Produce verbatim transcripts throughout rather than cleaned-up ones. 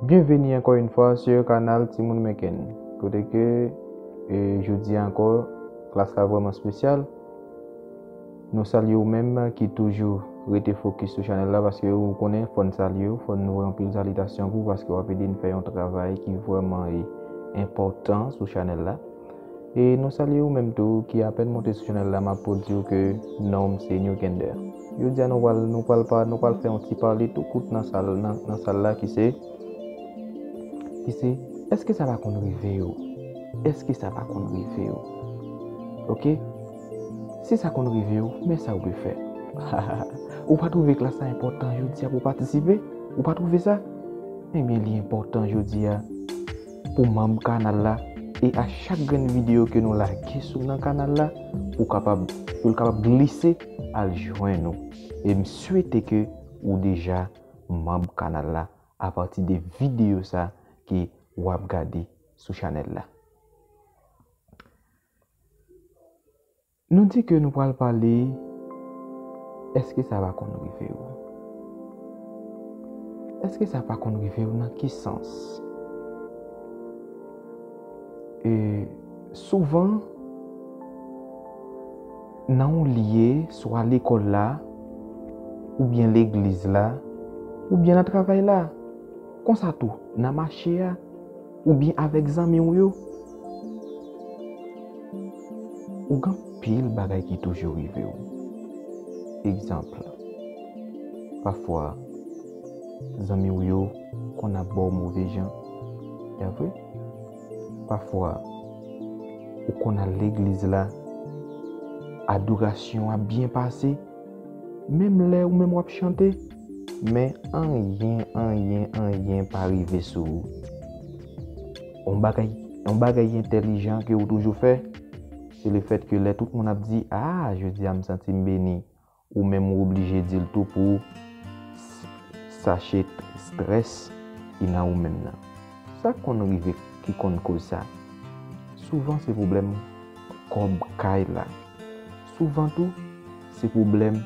Byenveni ankò yon fwa sou kanal Timoun Menken, kote ke e, jodi a ankò, klas la vrèman espesyal. Nou salye ou menm ki toujou rete fokis sou chanèl la, paske ou konnen fò n salye w, fò n voye anpil salitasyon pou ou, paske w ap ede n fè yon travay ki vrèman e, enpòtan sou chanèl la. E nou salye ou menm tou ki apèn monte sou chanèl la, m ap pou di w ke non m se New Kender. Jodi a nou pral nou pral pa nou pral fè yon ti pale tou kout nan sal nan, nan sal la ki se ki se, èske sa pa konn rive w? Èske sa pa konn rive w? Oke? Si sa konn rive w, men sa w dwe fè. Ou pa twouve klas la enpòtan jodi a pou w patisipe? Ou pa twouve sa? Ebyen, li enpòtan jodi a pou manm kanal la e a chak grenn videyo ke nou lage sou nan kanal la, pou kapab pou l kapab glise al jwenn ou. E m swete ke ou deja manm kanal la apati de videyo sa ke w ap gade sou chanèl la. Nou di ke nou pral pale, èske sa pa konn rive w? Èske sa pa konn rive w nan ki sans? E souvan, nan yon lye, swa lekòl la, oubyen legliz la, oubyen nan travay la. Konsa tou, nan mache a, oubyen avèk zanmi w yo, ou gen anpil bagay ki toujou rive w. Egzanp, pafwa, zanmi w yo konn ap ba w move jan. Ya vre? Pafwa, ou konn al legliz la, adorasyon ap byen pase, menm lè ou menm w ap chante, men anyen, anyen, anyen pa rive sou ou. Yon bagay, yon bagay entèlijan ke ou toujou fè, se lefèt ke lè tout moun ap di, "A, jodi a m santi m beni," ou menm ou oblije di l tou pou s- sache strès ki nan ou menm nan. Sa k konn rive ki konn koz sa? Souvan se pwoblèm kòb kay la. Souvan tou, se pwoblèm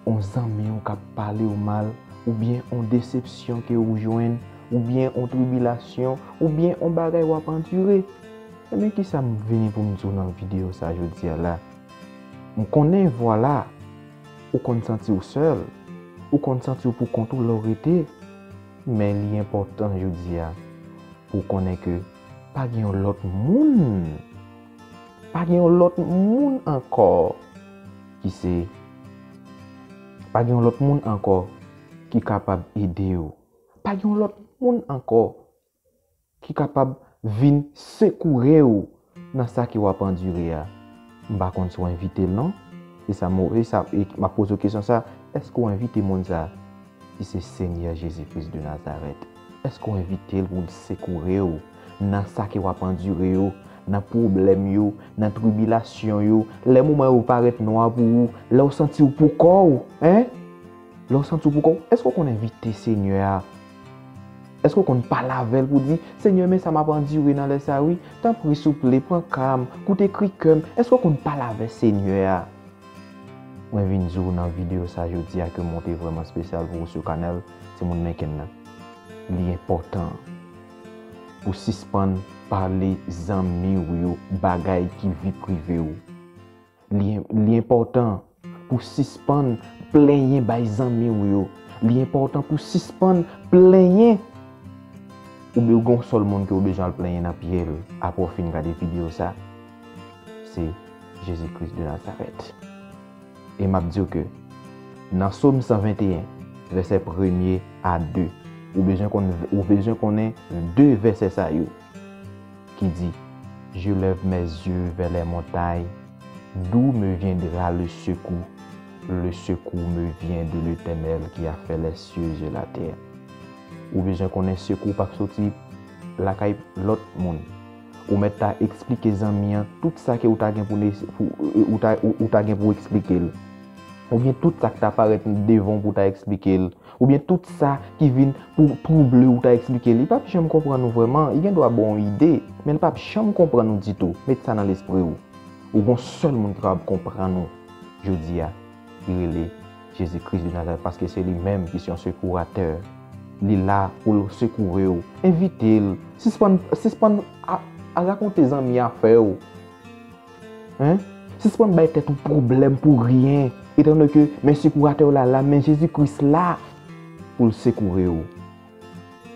yon zanmi w k ap pale w mal, oubyen yon desepsyon ke ou jwenn, oubyen yon tribilasyon, oubyen yon bagay w ap andire. Ebyen, kisa m vini pou m di w nan videyo sa jodi a la? M konnen, vwala, ou konn santi w sèl, ou konn santi w pou kont ou lè w rete, men li enpòtan jodi a pou w konnen ke pa gen yon lòt moun, pa gen yon lòt moun ankò ki se, pa gen yon lòt moun ankò ki kapab ede w. Pa gen yon lòt moun ankò ki kapab vin sekoure w nan sa ke w ap andire a. M pa konn si w envite l non. E sa mo, e sa, e m ap poze w kesyon sa, èske w envite moun sa ki se Senyè Jezi Kris de Nazarèt? Èske w envite l pou l sekoure w nan sa ke w ap andire yo, nan pwoblèm yo, nan tribilasyon yo, lè moman yo parèt nwa pou ou, lè w santi w pou kò w, en? Lè w santi w pou kò w, èske w konn envite Senyè a? Èske w konn pale avè l pou di, "Senyè, men sa m ap andire nan lè sa wi, tanpri souple, pran ka m, koute kri kè m." Èske w konn pale avè Senyè a? Mwen vin di w nan videyo sa jodi a ke monte vrèman espesyal pou ou sou kanal Timoun Menken nan. Li enpòtan pou sispann pale zanmi w yo bagay ki vi prive w. Li, li enpòtan pou sispann plenyen bay zanmi w yo. Li enpòtan pou sispann plenyen. Ou be gen yon sèl moun ke w bezwen al plenyen nan pye l apre w fin gade videyo sa. Se Jezi Kris de Nazarèt. E m ap di w ke nan Sòm san venteyen, vèsè premye a de, ou bezwen konn, ou bezwen konnen de vèsè sa yo ki di, "Je lève mes yeux vers les montagnes, d'où me viendra le secours? Le secours me vient de l'Éternel qui a fait les cieux et la terre." Ou bezwen konnen sekou p ap soti lakay lòt moun. Ou mèt ta eksplike zanmi an tout sa ke ou ta gen pou, pou ou ta, ou, ou ta gen pou eksplike l. Oubyen tout sa k ta parèt devan w pou ta eksplike l. Oubyen tout sa ki vin pou twouble w ta eksplike l. Li p ap janm konprann ou vrèman. Li gen dwa ba w yon ide, men li p ap janm konprann ou ditou. Met sa nan lespri w. Ou gon sèl moun ki kapab konprann ou jodi a. Li rele Jezi Kris de Nazarèt, paske se li menm ki se yon sekouratè. Li la pou l sekoure w. Envite l. Sispann, sispann a, a rakonte zanmi afè w. Hein? Sispann bay tèt ou pwoblèm pou ryen. Etandone ke men sekouratè w la la, men Jezi Kris la pou l sekoure w.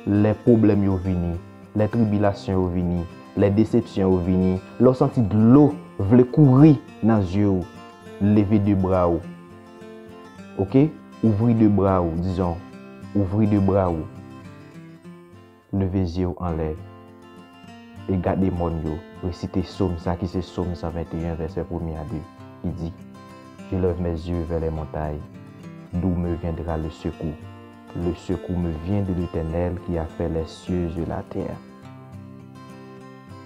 Lè pwoblèm yo vini, lè tribilasyon yo vini, lè desepsyon yo vini, lè w santi dlo vle kouri nan zye w, leve de bra w. Oke? Ouvri de bra w, dizon. Ouvri de bra w. Leve zye w anlè e gade mòn yo. Resite sòm sa ki se Sòm san venteyen, vèsè premye a de, ki di, Je lève mes yeux vers les montagnes, d'où me viendra le secours? Le secours me vient de l'Éternel qui a fait les cieux et la terre.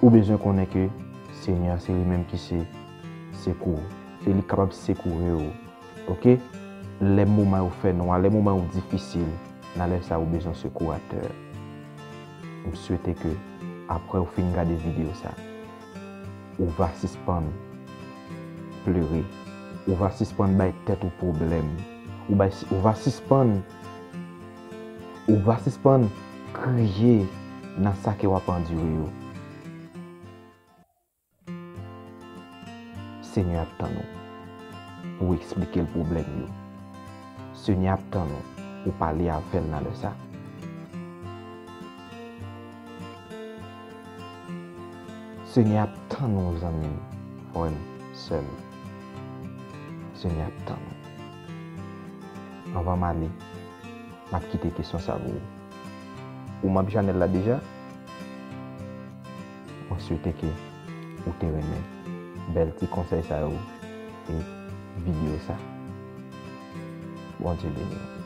Ou bezwen konnen ke Senyè a se li menm ki se sekou. Se li k kapab sekoure w. Oke? Lè moman yo fè nwa, lè moman yo difisil, nan lè sa ou bezwen sekouratè. M swete ke apre ou fin gade videyo sa, ou va sispann plere. Ou va sispann bay tèt ou pwoblèm. Ou, bay, ou va sispann ou va sispann kriye nan sa ke w ap andire yo. Senyè ap tann ou pou w eksplike l pwoblèm yo. Senyè ap tann ou pou w pale avè l nan lè sa. Senyè ap tann ou, zanmi m, frè m, sè m. Senyè ap tann ou. Anvan m ale, m ap kite kesyon sa pou ou. Ou manm chanèl la deja? Mwen swete ke ou te renmen bèl ti konsèy sa yo e videyo sa. Bondye beni w.